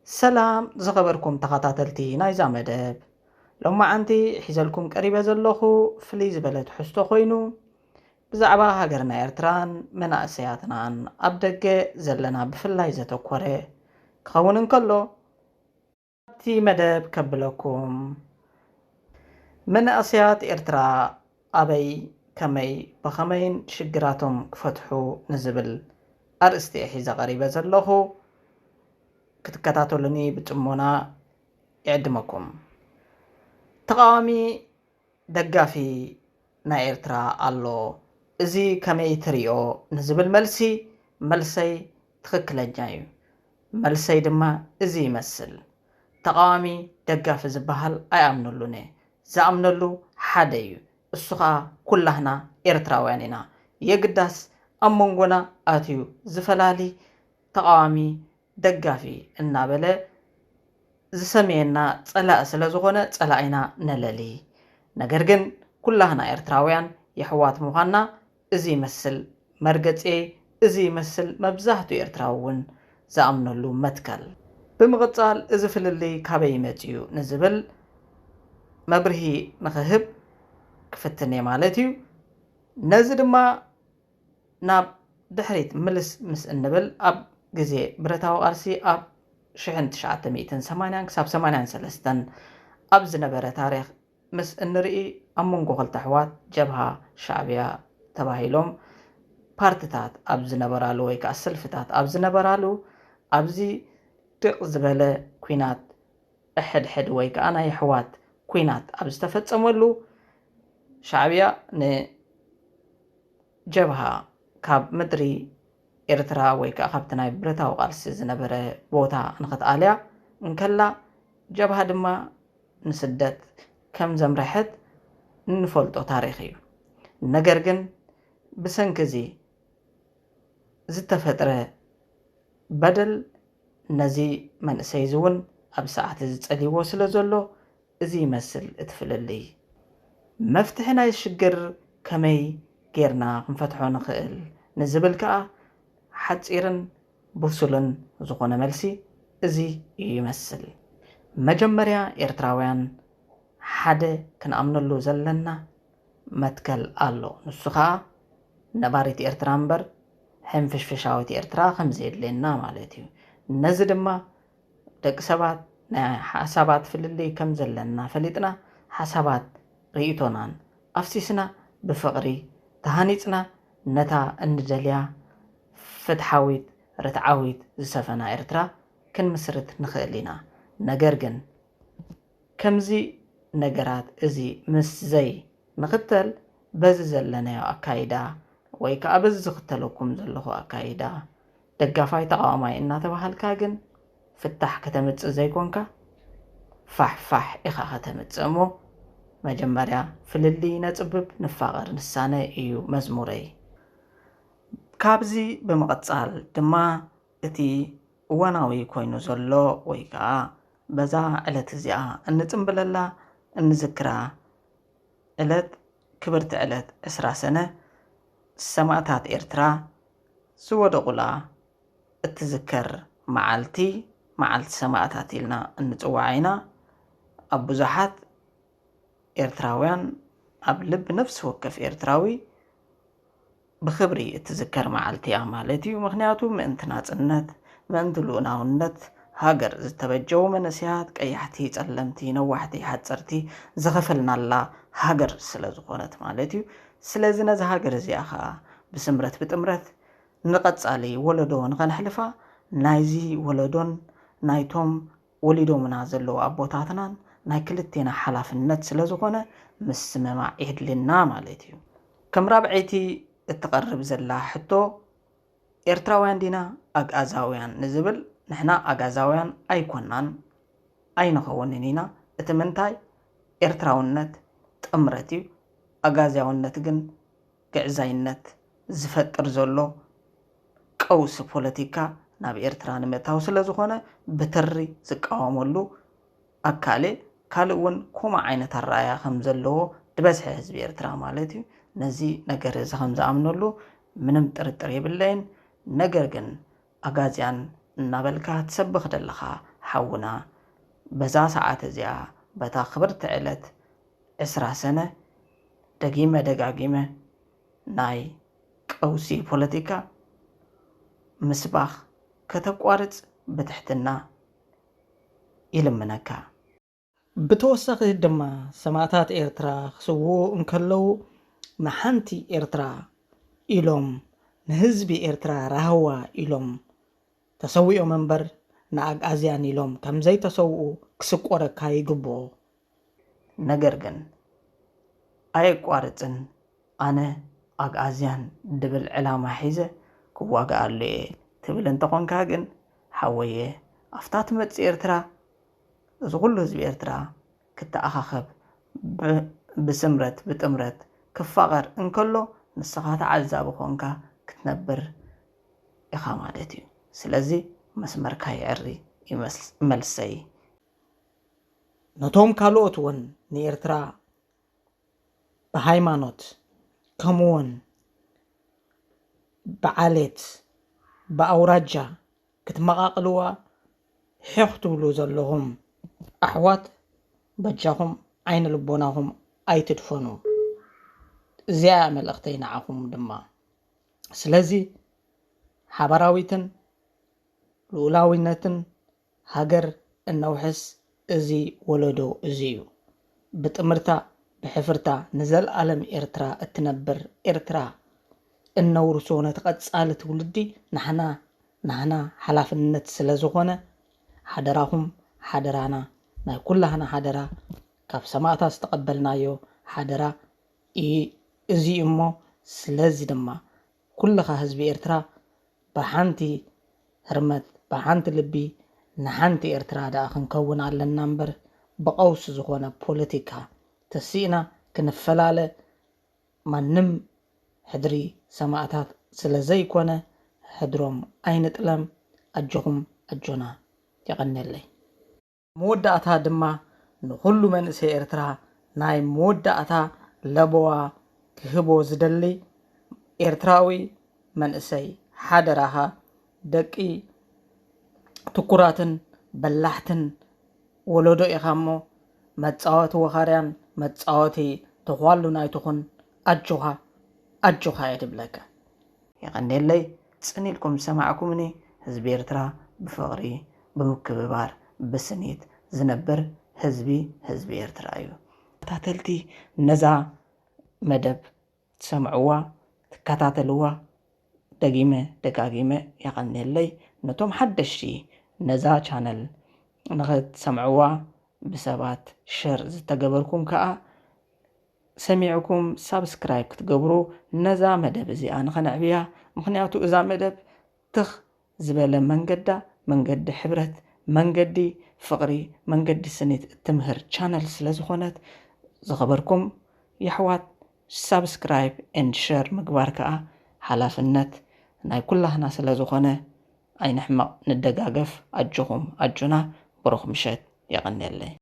ሰላም ዝኸበርኩም ተኸታተልቲ ናይዛ መደብ፣ ሎማዓንቲ ሒዘልኩም ቀሪበ ዘለኹ ፍልይ ዝበለ ትሕዝቶ ኮይኑ፣ ብዛዕባ ሃገርና ኤርትራን መናእሰያትናን ኣብ ደገ ዘለና ብፍላይ ዘተኮረ ክኸውን እንከሎ፣ ኣብቲ መደብ ከብለኩም። መናእሰያት ኤርትራ ኣበይ፣ ከመይ፣ ብኸመይን ሽግራቶም ክፈትሑ ንዝብል ኣርእስቲ እየ ሒዘ ቀሪበ ዘለኹ። ክትከታተሉኒ ብጽሞና ይዕድመኩም። ተቓዋሚ ደጋፊ ናይ ኤርትራ ኣሎ፣ እዚ ከመይ ትሪኦ ንዝብል መልሲ፣ መልሰይ ትኽክለኛ እዩ። መልሰይ ድማ እዚ ይመስል። ተቓዋሚ ደጋፊ ዝበሃል ኣይኣምነሉን እየ። ዝኣምነሉ ሓደ እዩ። እሱ ኸኣ ኩላህና ኤርትራውያን ኢና። የግዳስ ኣብ መንጎና ኣትዩ ዝፈላሊ ተቓዋሚ ደጋፊ እናበለ ዝሰምየና ጸላኢ ስለ ዝኾነ ጸላኢና ነለሊ። ነገር ግን ኩላህና ኤርትራውያን የሕዋት ምዃንና እዚ ይመስል መርገጺየይ፣ እዚ ይመስል መብዛሕትኡ ኤርትራዊ እውን ዝኣምነሉ መትከል። ብምቕጻል እዚ ፍልልይ ካበይ ይመጽእ እዩ ንዝብል መብርሂ ንኽህብ ክፍትን እየ ማለት እዩ። ነዚ ድማ ናብ ድሕሪት ምልስ ምስ እንብል፣ ኣብ ግዜ ብረታዊ ቃልሲ ኣብ ሽሕን ትሽዓተ ሚእትን ሰማንያን ክሳብ ሰማንያን ሰለስተን ኣብ ዝነበረ ታሪኽ ምስ እንርኢ፣ ኣብ መንጎ ክልተ ኣሕዋት ጀብሃ ሻዕብያ ተባሂሎም ፓርትታት ኣብ ዝነበራሉ ወይ ከዓ ሰልፍታት ኣብ ዝነበራሉ፣ ኣብዚ ድቕ ዝበለ ኲናት ሕድሕድ ወይ ከዓ ናይ ኣሕዋት ኲናት ኣብ ዝተፈጸመሉ፣ ሻዕብያ ንጀብሃ ካብ ምድሪ ኤርትራ ወይ ከዓ ካብቲ ናይ ብረታዊ ቃልሲ ዝነበረ ቦታ ንኽትኣልያ እንከላ፣ ጀብሃ ድማ ንስደት ከም ዘምረሐት እንፈልጦ ታሪኽ እዩ። ነገር ግን ብሰንኪ እዚ ዝተፈጥረ በደል ነዚ መንእሰይ እዚ እውን ኣብ ሰዓት እዚ ጸልይዎ ስለ ዘሎ፣ እዚ ይመስል እቲ ፍልልይ። መፍትሒ ናይ ሽግር ከመይ ጌርና ክንፈትሖ ንኽእል ንዝብል ከኣ፣ ሓጺርን ብሱልን ዝኾነ መልሲ እዚ እዩ ይመስል። መጀመርያ ኤርትራውያን ሓደ ክንኣምነሉ ዘለና መትከል ኣሎ። ንሱ ኸኣ ነባሪት ኤርትራ እምበር ሕንፍሽፍሻዊት ኤርትራ ከም ዘየድልየና ማለት እዩ። ነዚ ድማ ደቂ ሰባት ናይ ሓሳባት ፍልልይ ከም ዘለና ፈሊጥና፣ ሓሳባት ርእይቶናን ኣፍሲስና፣ ብፍቕሪ ተሃኒጽና፣ ነታ እንደልያ ፍትሓዊት፣ ርትዓዊት፣ ዝሰፈና ኤርትራ ክንምስርት ንኽእል ኢና። ነገር ግን ከምዚ ነገራት እዚ ምስ ዘይ ንኽተል፣ በዚ ዘለናዮ ኣካይዳ ወይ ከኣ በዚ ዝኽተለኩም ዘለኹ ኣካይዳ፣ ደጋፋይ ተቓዋማይ እናተባሃልካ ግን ፍታሕ ከተምጽእ ዘይኮንካ፣ ፋሕ ፋሕ ኢኻ ከተምጽእ እሞ፣ መጀመርያ ፍልልይ ነጽብብ፣ ንፋቐር ንሳነ እዩ መዝሙረይ። ካብዚ ብምቕጻል ድማ እቲ እዋናዊ ኮይኑ ዘሎ ወይ ከኣ በዛ ዕለት እዚኣ እንጽምብለላ እንዝክራ ዕለት፣ ክብርቲ ዕለት ዕስራ ሰነ ሰማእታት ኤርትራ ዝወደቑላ እትዝከር መዓልቲ፣ መዓልቲ ሰማእታት ኢልና እንጽውዓ ኢና። ኣብ ብዙሓት ኤርትራውያን፣ ኣብ ልቢ ነፍሲ ወከፍ ኤርትራዊ ብኽብሪ እትዝከር መዓልቲ እያ ማለት እዩ። ምኽንያቱ ምእንቲ ናጽነት፣ ምእንቲ ልኡላውነት ሃገር ዝተበጀዉ መንእሰያት፣ ቀያሕቲ፣ ጸለምቲ፣ ነዋሕቲ፣ ሓጸርቲ፣ ዝኸፈልናላ ሃገር ስለ ዝኾነት ማለት እዩ። ስለዚ ነዚ ሃገር እዚኣ ኸኣ ብስምረት ብጥምረት ንቐጻሊ ወለዶ ንኸነሕልፋ፣ ናይዚ ወለዶን ናይቶም ወሊዶምና ዘለዉ ኣቦታትናን ናይ ክልቴና ሓላፍነት ስለ ዝኾነ፣ ምስምማዕ የድልየና ማለት እዩ። ከም ራብዐይቲ እትቐርብ ዘላ ሕቶ፣ ኤርትራውያን ዲና ኣግኣዛውያን ንዝብል፣ ንሕና ኣጋዛውያን ኣይኮናን፣ ኣይንኸውንን ኢና። እቲ ምንታይ፣ ኤርትራውነት ጥምረት እዩ። ኣጋዝያውነት ግን ግዕዛይነት ዝፈጥር ዘሎ ቀውሲ ፖለቲካ ናብ ኤርትራ ንምእታው ስለ ዝኾነ፣ ብትሪ ዝቃወመሉ ኣካል እየ። ካልእ እውን ከምኡ ዓይነት ኣረኣእያ ከም ዘለዎ ዝበዝሐ ህዝቢ ኤርትራ ማለት እዩ። ነዚ ነገር እዚ ከም ዝኣምነሉ ምንም ጥርጥር የብለይን። ነገር ግን ኣጋዝያን እናበልካ ትሰብኽ ዘለኻ ሓውና በዛ ሰዓት እዚኣ በታ ክብርቲ ዕለት ዕስራ ሰነ ደጊመ ደጋጊመ ናይ ቀውሲ ፖለቲካ ምስባኽ ከተቋርጽ ብትሕትና ይልምነካ። ብተወሳኺ ድማ ሰማእታት ኤርትራ ክስውኡ እንከለዉ ንሓንቲ ኤርትራ ኢሎም ንህዝቢ ኤርትራ ራህዋ ኢሎም ተሰዊኦም እምበር ንኣግኣዝያን ኢሎም ከም ዘይተሰውኡ ክስቆረካ ይግብኦ። ነገር ግን ኣየቋርጽን ኣነ ኣግኣዝያን ድብል ዕላማ ሒዘ ክዋግኣሉ እየ ትብል እንተኾንካ ግን ሓወየ ኣብታ ትመጽእ ኤርትራ እዚ ኩሉ ህዝቢ ኤርትራ ክተኣኻኸብ ብስምረት ብጥምረት ክፋቐር እንከሎ ንስኻ ተዓዛቢ ኮንካ ክትነብር ኢኻ ማለት እዩ። ስለዚ መስመርካ ይዕሪ ይመልሰይ። ነቶም ካልኦት እውን ንኤርትራ ብሃይማኖት ከምኡውን ብዓሌት ብኣውራጃ ክትመቓቕልዋ ሒኽ ትብሉ ዘለኹም ኣሕዋት በጃኹም ዓይነ ልቦናኹም ኣይትድፈኑ። እዚኣ እያ መልእኽተይ ንዓኹም ድማ። ስለዚ ሓባራዊትን ልኡላዊነትን ሃገር እነውሕስ እዚ ወለዶ እዚ እዩ። ብጥምርታ ብሕፍርታ ንዘልኣለም ኤርትራ እትነብር ኤርትራ እነውርሶ ነቲ ቀጻሊ ትውልዲ ናሕና ናህና ሓላፍነት ስለ ዝኾነ ሓደራኹም ሓደራና ናይ ኩላህና ሓደራ ካብ ሰማእታት ዝተቐበልናዮ ሓደራ እዩ። እዚ እሞ ስለዚ ድማ ኩልኻ ህዝቢ ኤርትራ ብሓንቲ ህርመት ብሓንቲ ልቢ ንሓንቲ ኤርትራ ደኣ ክንከውን ኣለና እምበር ብቐውሲ ዝኾነ ፖለቲካ ተሲእና ክንፈላለ ማንም ሕድሪ ሰማእታት ስለ ዘይኮነ ሕድሮም ኣይንጥለም። ኣጆኹም ኣጆና። የቐንየለይ። መወዳእታ ድማ ንኹሉ መንእሰይ ኤርትራ ናይ መወዳእታ ለበዋ ክህቦ ዝደሊ ኤርትራዊ መንእሰይ ሓደራኻ ደቂ ትኩራትን በላሕትን ወለዶ ኢኻ እሞ መጻወቲ ወኻርያን መጻወቲ ተዃሉን ኣይትኹን። ኣጆኻ ኣጆኻ እየ ድብለካ። የቐንየለይ ጽን ኢልኩም ዝሰማዕኩምኒ። ህዝቢ ኤርትራ ብፍቕሪ ብምክብባር ብስኒት ዝነብር ህዝቢ ህዝቢ ኤርትራ እዩ። ተኸታተልቲ ነዛ መደብ ትሰምዕዋ ትከታተልዋ ደጊመ ደጋጊመ የቐንየለይ። ነቶም ሓደሽቲ ነዛ ቻነል ንኽትሰምዕዋ ብሰባት ሸር ዝተገበርኩም ከኣ ሰሚዕኩም ሳብስክራይብ ክትገብሩ ነዛ መደብ እዚኣ ንኸነዕብያ። ምኽንያቱ እዛ መደብ ትኽ ዝበለ መንገዳ መንገዲ ሕብረት መንገዲ ፍቕሪ መንገዲ ስኒት እትምህር ቻነል ስለ ዝኾነት ዝኸበርኩም የሕዋት ሳብስክራይብ ኤንድ ሸር ምግባር ከኣ ሓላፍነት ናይ ኩላህና ስለ ዝኾነ ኣይንሕመቕ ንደጋገፍ። ኣጆኹም ኣጆና። ብሩኽ ምሸት። የቐንየለይ።